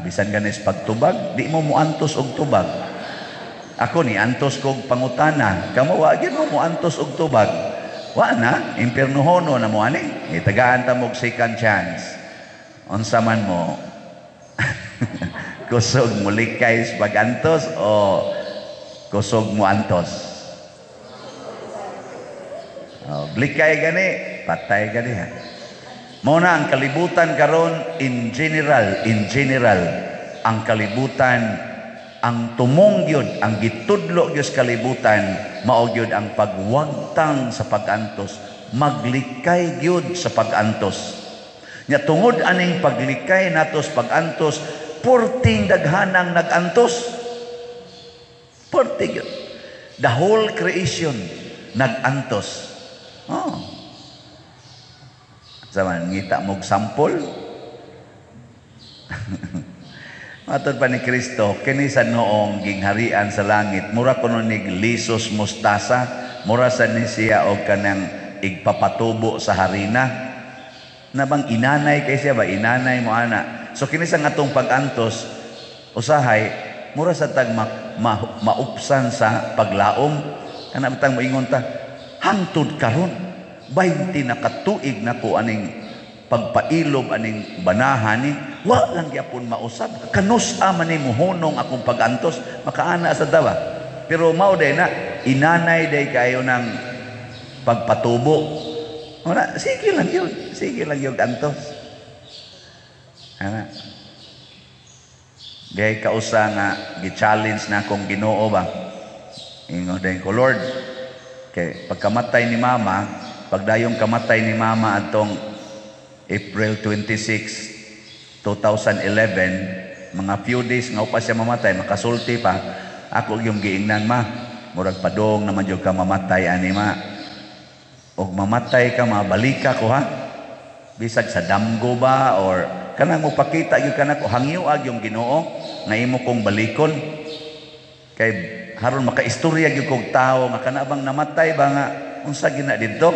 Speaker 1: Bisan ganis pagtubag, di mo muantos og tubag. Ako ni antos kog pangutana, kamo wa gyud mo muantos og tubag. Wa na, impiernohono na mo ani. Itagaan ta mo og second chance. Unsa man mo? Kusog mo likay sa pag-antos o kusog mo antos? Oh, likay gani, patay gani ha. Mao na ang kalibutan karon in general, ang kalibutan, ang tumong gyud, ang gitudlo gyud sa kalibutan, mao gyud ang pagwagtang sa pag-antos, maglikay gyud sa pag-antos. Nya tungod aning paglikay nato sa pag-antos, porting daghanang nag-antos. Porting gyud. The whole creation nag-antos. Oh. Zaman ngita mog sampol. Matod pa ni Kristo, kini sa noong gingharian sa langit, mura kuno nig lisos mustasa, mura sa ni siya og kanang igpapatubo sa harina. Na bang inanay kay siya ba, inanay mo ana. So kini sa ngatong pag-antos, usahay mura sa tag maupsan sa paglaom. Kana bitang moingon ta, hangtod karon 20 na katuig na ko aning pagpailob aning banahan ni, wa lang gyapon mausab. Kanus-a man ni muhunong akong pag-antos, makaana sa dawa. Pero mao day na inanay day kayo ng pagpatubo. Wala, sige lang yun. Sige lang yung antos. Ana. Gay kausa nga gi-challenge na akong Ginoo ba. Ingon din ko, Lord, kay pagkamatay ni Mama, pagdayong kamatay ni Mama atong April 26, 2011, mga few days nga upa siya mamatay, makasulti pa, ako yung giingnan, ma, murag padong naman yung ka mamatay ani ma. Og mamatay ka, mabalika ko ha. Bisag sa damgo ba or kanang mopakita gyud kanako, hangyoag yung Ginoo nga imo kong balikon. Kay haron makaistorya gyud kog tawo nga kana bang namatay ba nga unsa gina didto.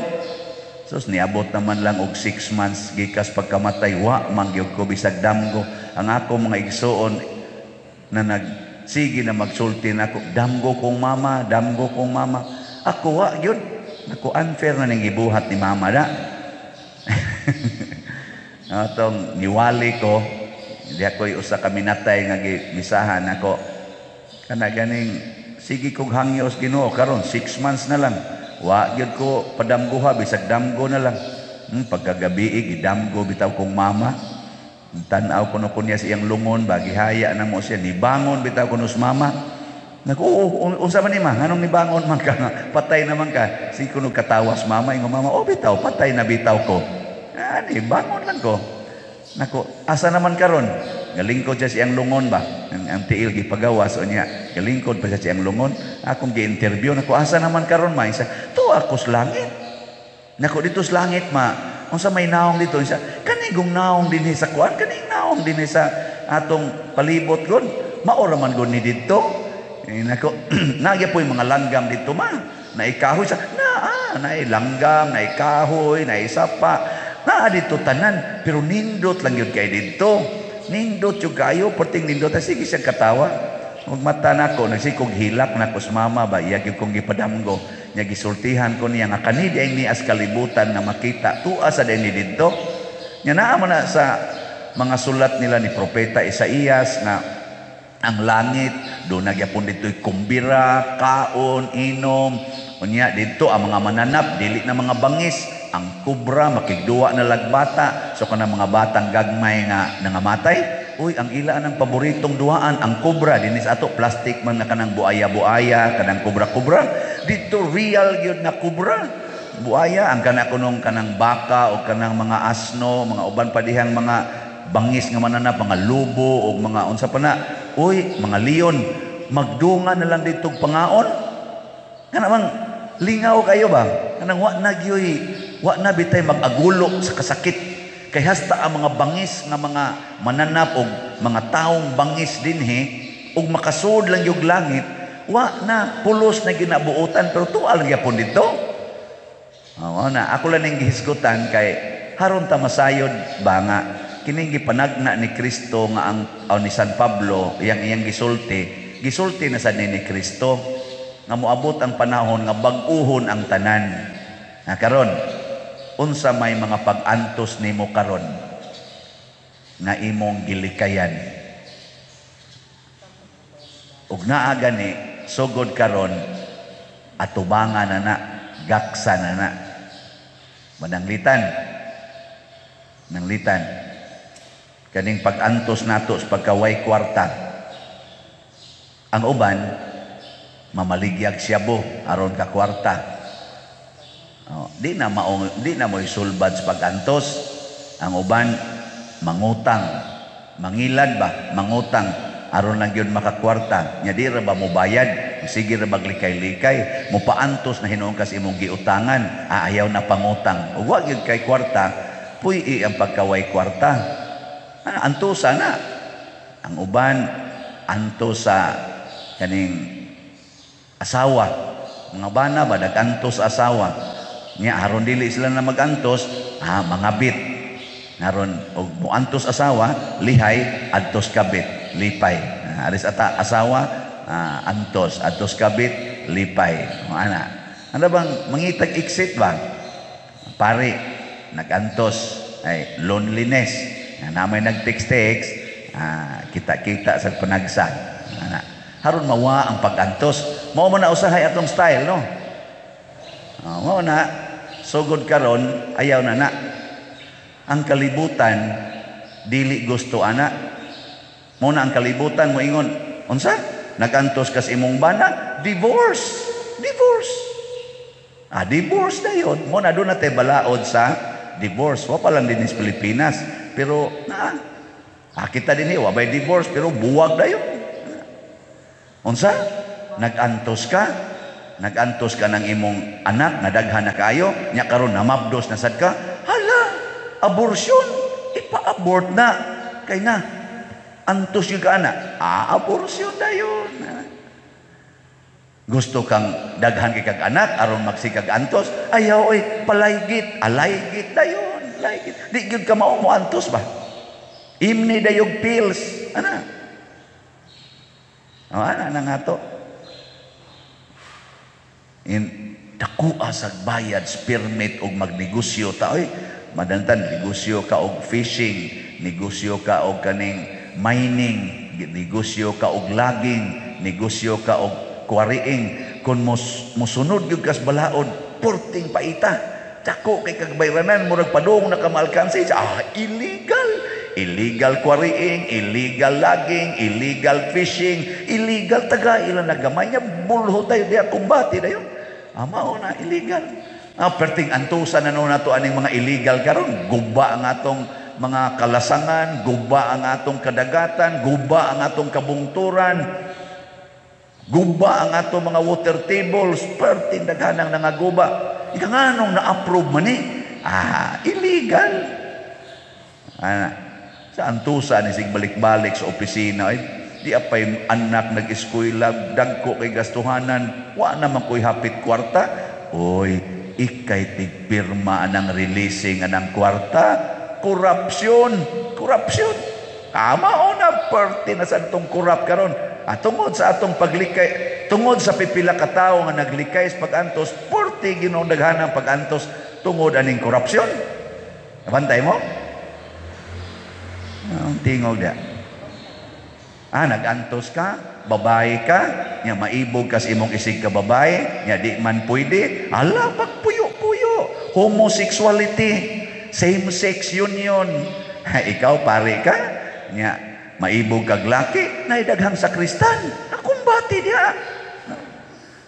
Speaker 1: Sus, niabot naman lang og 6 months gikas pagkamatay, wa man gyud ko bisag damgo. Ang ako mga igsuon na nagsige na magsulti nako, "Damgo kong mama, damgo kong mama." Ako wa gyud. Nako, unfair na ning gibuhat ni mama da. Atong niwali ko, di ako'y usa ka minatay nga gimisahan ako. Kana ganing sige kog hangyo sa Ginoo karon 6 months na lang. Wa gyud ko padamgoha, bisag damgo na lang. Pagkagabi gidamgo bitaw kong mama. Tan-aw kuno ko niya sa iyang lungon ba, gihaya na mo siya, nibangon bitaw kuno sa mama. Nag oo, unsa man ni ma? Nganong nibangon man ka nga? Patay naman ka. Sige kuno katawas mama, ingon mama, "Oh bitaw, patay na bitaw ko." Ani, bangon lang ko. Nako, asa naman karon? Galingkod siya siyang lungon ba? Ang tiil gipagawas o niya. Galingkod pa siya siyang lungon. Akong gi-interview, nako, asa naman karon ma? Isa, to ako sa langit. Nako, dito sa langit ma. Unsa may naong dito? Isa, kanigong naong dinhi sa kuan, kaning naong dinhi sa atong palibot gon. Maora man gon ni didto. Eh, nako, nagya po yung mga langgam dito ma. Naikahoy sa, naa, nailanggam, naikahoy, naisapa. Naa dito tanan, pero nindot lang yun kay dito. Nindot yung kayo, perting nindot. Sige siyang katawa. Ug mata nako, nagsikog hilak nako sa mama ba, iya gyud kong gipadamgo. Nya gisultihan ko niya nga kani di ni as kalibutan nga makita, tua sa ni didto. Nya naa man na sa mga sulat nila ni Propeta Isaías nga ang langit do nagyapon dito'y kumbira, kaon, inom. Unya didto ang mga mananap dili na mga bangis, ang kubra makigduwa na lagbata. So kanang mga batang gagmay nga nangamatay, uy, ang ila ang paboritong duaan ang kubra. Dinhi sa ato plastic man na kanang buaya-buaya, kanang kubra-kubra. Dito real gyud na kubra. Buaya ang kana kunong kanang baka o kanang mga asno, mga uban pa dihang mga bangis nga mananap, mga lubo o mga unsa pa na. Uy, mga leon, magdunga na lang dito pangaon. Kana bang lingaw kayo ba? Kanang wa na gyoy, wa na bitay mag-agulo sa kasakit. Kay hasta ang mga bangis nga mga mananap og mga taong bangis dinhi ug makasud lang yung langit, wa na pulos na ginabuotan pero tual gyapon dito. Oo na, ako lang ning gihisgutan kay haron ta masayod ba nga kining gipanagna ni Kristo nga ang o ni San Pablo iyang iyang gisulti, gisulti na sa ni Kristo nga moabot ang panahon nga bag-uhon ang tanan. Na karon, unsa may mga pag-antos nimo karon nga imong gilikayan? Ug naa gani sugod karon atubangan na na, gaksa na na. Mananglitan. Nanglitan. Kaning pag-antos nato sa pagkaway kwarta. Ang uban mamaligyag siyabo aron ka kwarta. Oh, di na mao, di na mo'y sulbad sa pag-antos. Ang uban mangutang, mangilad ba, mangutang aron lang gyud makakwarta. Nya di ra ba mobayad, sige ra baglikay-likay, mopaantos na hinuon kas imong giutangan, ah, ayaw na pangutang. Ug wa gyud kay kwarta, puy ang pagkaway kwarta. Ah, antosa na. Ang uban antos sa kaning asawa. Mga bana ba nag-antos asawa. Nya aron dili sila na mag-antos, ah, mangabit. Aron og moantos asawa, lihay adtos kabit, lipay. Ah, aris ata asawa, ah, antos, adtos kabit, lipay. Ana. Ano bang mangitag exit ba? Pare, nag-antos ay loneliness. Na may nag-text-text, ah, kita-kita sa panagsa. Ana. Haron mawa ang pag-antos. Mao man na usahay atong style, no? Oh, mao na sugod karon ayaw na na. Ang kalibutan dili gusto ana. Mao na ang kalibutan moingon, unsa? Nag-antos kas imong bana, divorce. Divorce. Ah, divorce na yun. Mo na doon na tayo balaod sa divorce. Wa pa lang din sa Pilipinas. Pero, na, ah, kita din eh, wa bay divorce, pero buwag na yun. Unsa? Nag-antos ka? Nagantos ka ng imong anak nga daghan na kaayo, nya karon namabdos na sad ka, hala, abortion, ipa-abort na. Kay na, antos yung ka ana, ah, abortion dayon. Gusto kang daghan kay kag anak aron magsikag antos, ayaw oy, palaygit, alaygit dayon, laygit. Di gyud ka mao mo antos ba? Imni dayog pills, ana. Oh, ana na nga to. In dakoa sa bayad permit og magnegosyo ta oy, madantan negosyo ka og fishing, negosyo ka og kaning mining, negosyo ka og logging, negosyo ka og quarrying. Kung musunod gyud kas balaod, porting paita, dako kay kag bayranan, murag padung na ka maalkansi. Ah, illegal, illegal quarrying, illegal logging, illegal fishing, illegal taga ilan na gamay niya, bulho tayo diya, kumbati dayon. Ah, mao na illegal. Ah, perting antusan na no nato aning mga illegal karon, guba ang atong mga kalasangan, guba ang atong kadagatan, guba ang atong kabungturan, guba ang atong mga water tables, perting daghanang nangaguba. Ika nganong na-approve man ni? Ah, illegal. Ana, sa antusa ni sig balik-balik sa opisina ay di apay anak nag-eskwela, dagko kay gastuhanan, wa naman ko'y hapit kwarta. Oy, ikay tigpirma anang releasing anang kwarta. Korupsyon, korupsyon. Tama o na, perti na sa atong korap karon. Ah, tungod sa atong paglikay, tungod sa pipila ka tawo nga naglikay sa pag-antos, perti Ginoong daghanang pag-antos tungod aning korupsyon. Nabantay mo? Ang tingog dia. Ah, nag-antos ka, babae ka, nya maibog kas imong isig ka babae, nya di man pwede, ala, pagpuyo-puyo. Homosexuality, same-sex union. Ha, ikaw, pare ka, nya maibog kag laki, naidaghang sakristan, nakumbati diha.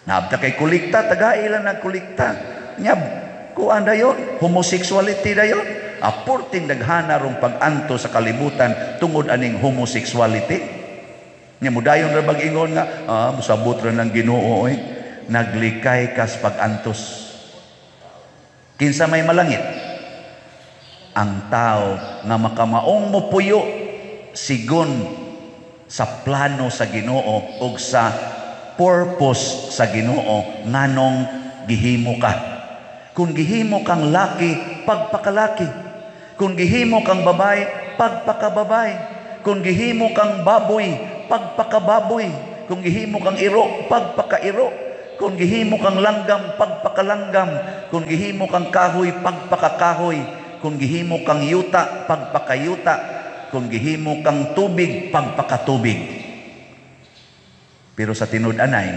Speaker 1: Naabta kay kulikta, taga-ilan nagkulikta. Nya, kuan dayon, homosexuality dayon. Aporting daghana rong pag-anto sa kalibutan tungod aning homosexuality. Nya mudayon ra bag ingon nga, ah, musabot ra ng Ginoo oy. Naglikay kas pag-antos. Kinsa may malangit? Ang tao nga makamaong mopuyo sigon sa plano sa Ginoo ug sa purpose sa Ginoo nganong gihimo ka. Kung gihimo kang laki, pagpakalaki. Kung gihimo kang babae, pagpakababae. Kung gihimo kang baboy, pagpakababoy. Kung gihimo kang iro, pagpakairo. Kung gihimo kang langgam, pagpakalanggam. Kung gihimo kang kahoy, pagpakakahoy. Kung gihimo kang yuta, pagpakayuta. Kung gihimo kang tubig, pagpakatubig. Pero sa tinud-anay,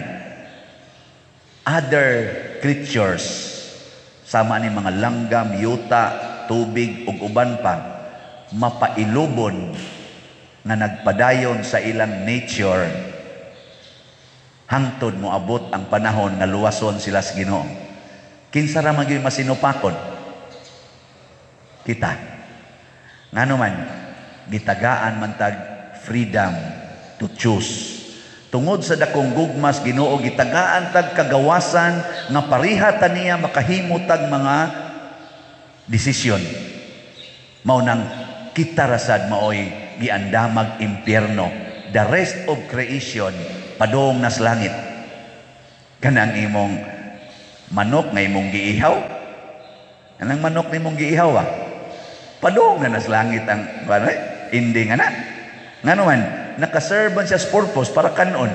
Speaker 1: other creatures, sama ni mga langgam, yuta, tubig, ug uban pa, mapailubon nga nagpadayon sa ilang nature hangtod moabot ang panahon nga luwason sila sa Ginoo. Kinsa ra man gyud masinupakon? Kita. Ngano man gitagaan man tag freedom to choose. Tungod sa dakong gugmas Ginoo, gitagaan tag kagawasan nga pareha ta niya makahimo tag mga desisyon. Mao nang kita rasad maoy giandamag impyerno. The rest of creation padung nas langit. Kanang imong manok nga imong giihaw, kanang manok nimong giihaw ah, padung na nas langit ang ano, ending ana. Ngano man nakaserve man siya sa purpose para kanon.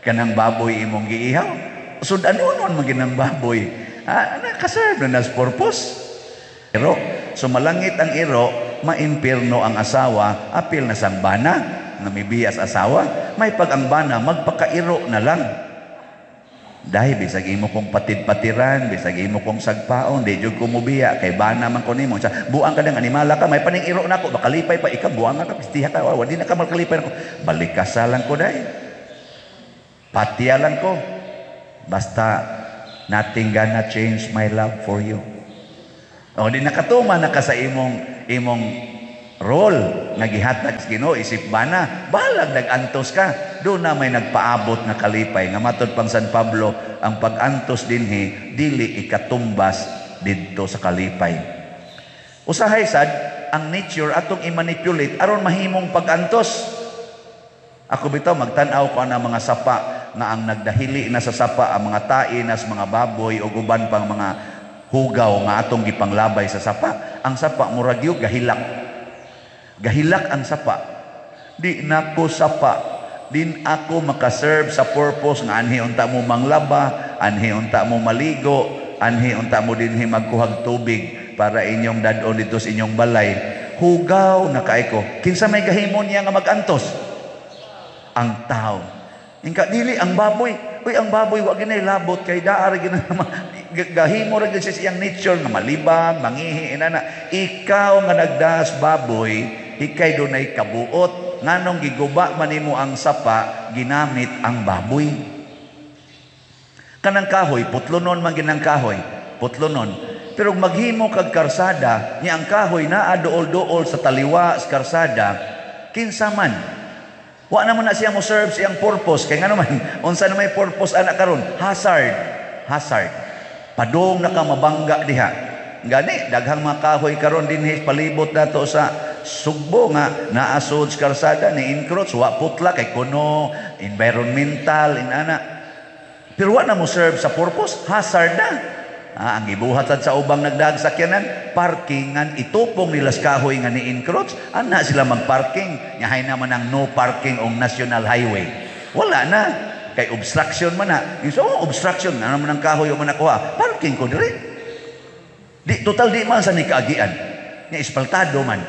Speaker 1: Kanang baboy imong giihaw, sud anunon man ginang baboy. Ah, nakaserve na nas purpose. Iro, sumalangit ang iro, maimpirno ang asawa, apil na sang bana, nga mibiyas asawa, may pag ang bana, magpakairo na lang. Dahil bisag imo kong patid-patiran, bisag imo kong sagpaon, di jud ko mubiya, kay bana man ko nimo. Sa buang ka ng animala ka, may paning iro na ako, makalipay pa, ikaw buang ka, pistiha ka, wa, di na ka makalipay nako. Balik ka sa lang ko dahil. Patiya lang ko. Basta, nothing gonna change my love for you. O di nakatuma na ka sa imong imong Role nga gihatag sa Ginoo isip bana, bahalag nag-antos ka. Doon na may nagpaabot nga kalipay nga matod pang San Pablo, ang pag-antos dinhi dili ikatumbas didto sa kalipay. Usahay sad ang nature atong i-manipulate aron mahimong pag-antos. Ako bitaw magtan-aw ko ang mga sapa nga ang nagdahili na sa sapa ang mga tae nas mga baboy o uban pang mga hugaw nga atong gipanglabay sa sapa. Ang sapa murag gyud gahilak. Gahilak ang sapa. Di nako sapa. Din ako makaserve sa purpose nga anhi unta mo manglaba, anhi unta mo maligo, anhi unta mo dinhi magkuhag tubig para inyong dad-on dito sa inyong balay. Hugaw na kay ko. Kinsa may gahimo niya nga magantos? Ang tao. Ingka dili ang baboy. Uy, ang baboy wa ginay labot kay daa ra gina gahimo ra gyud siya siyang nature nga malibang, mangihi inana. Ikaw nga nagdas baboy, hikay dunay kabuot. Nganong giguba man nimo ang sapa, ginamit ang baboy. Kanang kahoy, putlonon man ginang kahoy, putlonon. Pero maghimo kag karsada, niya ang kahoy naa duol-duol sa taliwa sa karsada, kinsa man? Wa naman na siya mo serve siyang purpose. Kay ngano man, unsa na may purpose ana karon? Hazard. Hazard. Padung na ka mabangga diha. Gani, daghang mga kahoy karon dinhi palibot nato sa Sugbo nga naasod sa karsada ni encroach, wa putla kay kuno environmental inana. Pero wa na mo serve sa purpose, hazard na. Ah, ang gibuhat sad sa ubang nagdaag sakyanan, parkingan, itupong nila sa kahoy nga ni encroach, ana sila magparking. Nyahay naman ang no parking og national highway. Wala na. Kay obstruction man na. Yung so, oh, obstruction, na naman ang kahoy o man nakuha. Parking ko dire. Di, total di man sa ni kaagian. Nya espaltado man,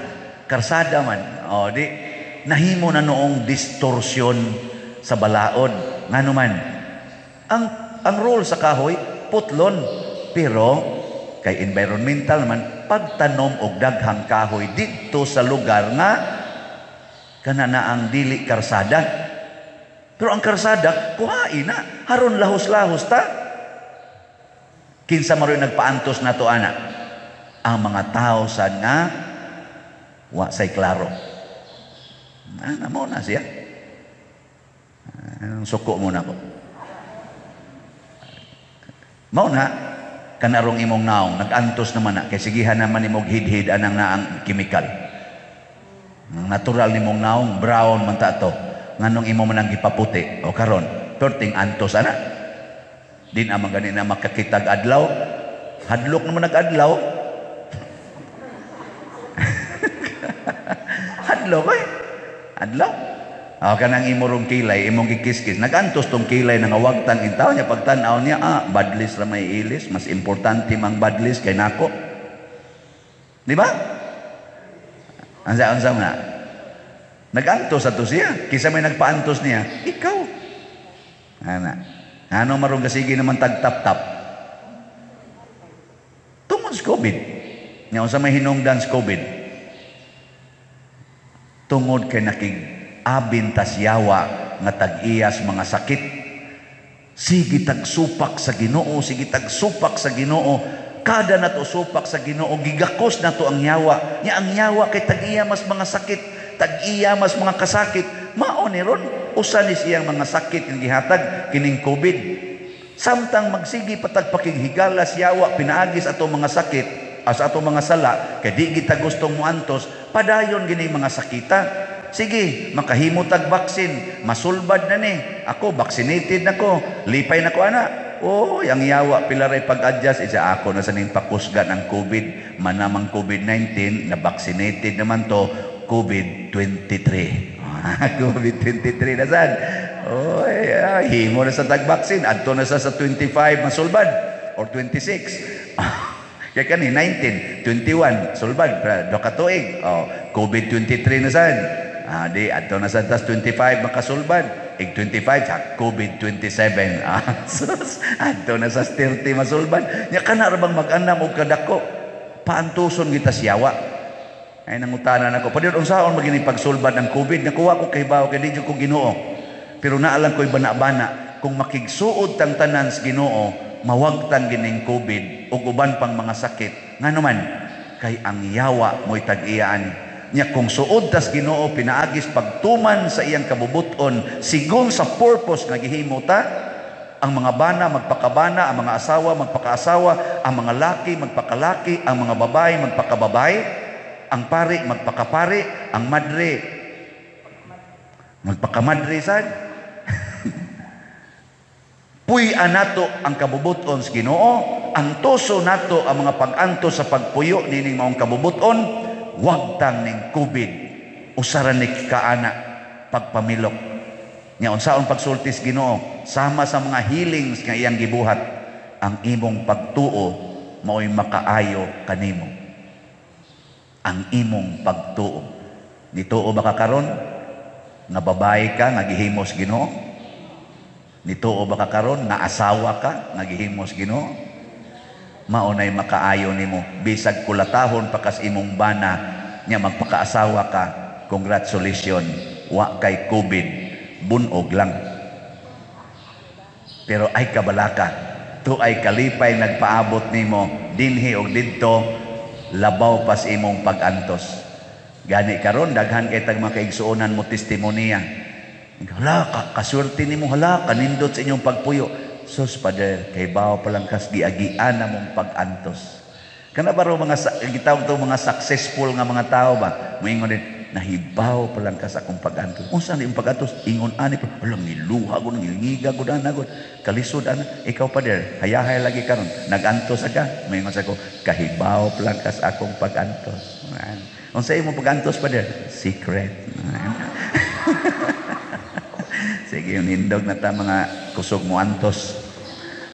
Speaker 1: karsada man. O, di, nahimo na noong distorsion sa balaod. Ngano man, ang role sa kahoy, putlon. Pero kay environmental man, pagtanom og daghang kahoy didto sa lugar nga kana na ang dili karsada. Pero ang karsada kuhain na, haron lahos-lahos ta. Kinsa maroy nagpaantos nato ana? Ang mga tao sa nga wa say klaro. Ana mo na siya. Anong suko mo na ko? Mao na kanarong imong naong nag-antos naman na kay sigihan naman nimog hidhid anang naang chemical. Ang natural nimong naong brown man ta to. Nganong imo man ang gipaputi o karon perting antos ana. Din amang gani na makakitag adlaw. Hadlok naman nag-adlaw. Hadlok ay. Adlaw. O kanang imo rong kilay, imong gikiskis. Nagantos tong kilay nga wagtang intaw niya pagtan-aw niya, badlis ra may ilis, mas importante mang badlis kay nako. Di ba? Ansa nga. Nagantos ato siya. Kinsa may nagpaantos niya? Ikaw. Ana. Ano marong kasigi naman tagtap-tap? Tungod sa COVID. Nya unsa may hinungdan sa COVID? Tungod kay nakig abintas yawa nga tag-iyas mga sakit. Sige tagsupak sa Ginoo, sige tagsupak sa Ginoo. Kada nato supak sa Ginoo, gigakos nato ang yawa. Nya ang yawa kay tag-iya mas mga sakit, tag-iya mas mga kasakit. Mao ni ron usa ni siyang mga sakit nga gihatag kining COVID. Samtang magsigi patag pakighigala yawa pinaagis ato mga sakit as ato mga sala kay di kita gustong moantos, padayon gini mga sakita. Sige, makahimo tag vaccine, masulbad na ni. Ako vaccinated na ko, lipay na ko ana. Oh, ang yawa pila ray pag-adjust isa ako na sa ning pakusgan ang COVID, manamang COVID-19 na vaccinated naman to COVID-23. COVID-23 na sad. Oy, himo na sa tag-vaccine adto na sa 25 masulbad or 26. Kaya kani 19, 21 sulbad do ka tuig. Oh, COVID-23 na sad. Di adto na sa tas 25 makasulbad. Ig 25 sa COVID-27. Sus, adto na sa 30 masulbad. Nya kana ra bang mag-anam og kadako? Paantuson kita siyawa. Ay nangutanan ako. Padiyon unsaon magini pagsulbad ang COVID? Nakuha ko kahibaw kay di jud ko Ginoo. Pero naalang ko'y bana-bana kung makigsuod tang tanan sa Ginoo, mawagtang gining COVID ug uban pang mga sakit. Ngano man kay ang yawa mo'y tag-iyaan. Nya kung suod tas Ginoo pinaagis pagtuman sa iyang kabubuton sigon sa purpose nga gihimo ta, ang mga bana magpakabana, ang mga asawa magpakaasawa, ang mga laki magpakalaki, ang mga babae magpakababae, ang pari magpakapari, ang madre magpakamadre sad. Puy-an nato ang kabubuton sa Ginoo, antoso nato ang mga pag-antos sa pagpuyo nining maong kabubuton, wagtang ning COVID, usa ra ni kaana pagpamilok. Nya unsaon pagsulti sa Ginoo, sama sa mga healings nga iyang gibuhat, ang imong pagtuo mao'y makaayo kanimo. Ang imong pagtuo. Nituo ba ka karon nga babae ka nga gihimos Ginoo? Nituo ba ka karon nga asawa ka nga gihimos Ginoo? Mao nay makaayo nimo bisag kulatahon pa kas imong bana, nya magpakaasawa ka. Congratulations, wa kay COVID, bunog lang. Pero ay kabalaka, to ay kalipay nagpaabot nimo dinhi og didto, labaw pas imong pag-antos. Gani karon daghan kay tag mga kaigsuonan mo testimonya. Hala ka, kaswerte nimo, hala kanindot sa inyong pagpuyo. Sus, Father, kay bawo pa lang kas giagian na mong pag-antos. Kana ba raw mga gitawag to mga successful nga mga tao ba? Moingon din, nahibaw pa lang kas akong pag-antos. Unsa ni imong pag-antos? Ingon ani pa, hala, ngiluha ko, ngilingiga ko ana ko. Kalisod ana. Ikaw, Father, hayahay lagi karon. Nag-antos ka. Moingon sa ko, kahibaw pa lang kas akong pag-antos. Unsa imong pag-antos, Father? Secret. Sige, nindog na ta mga kusog mo antos.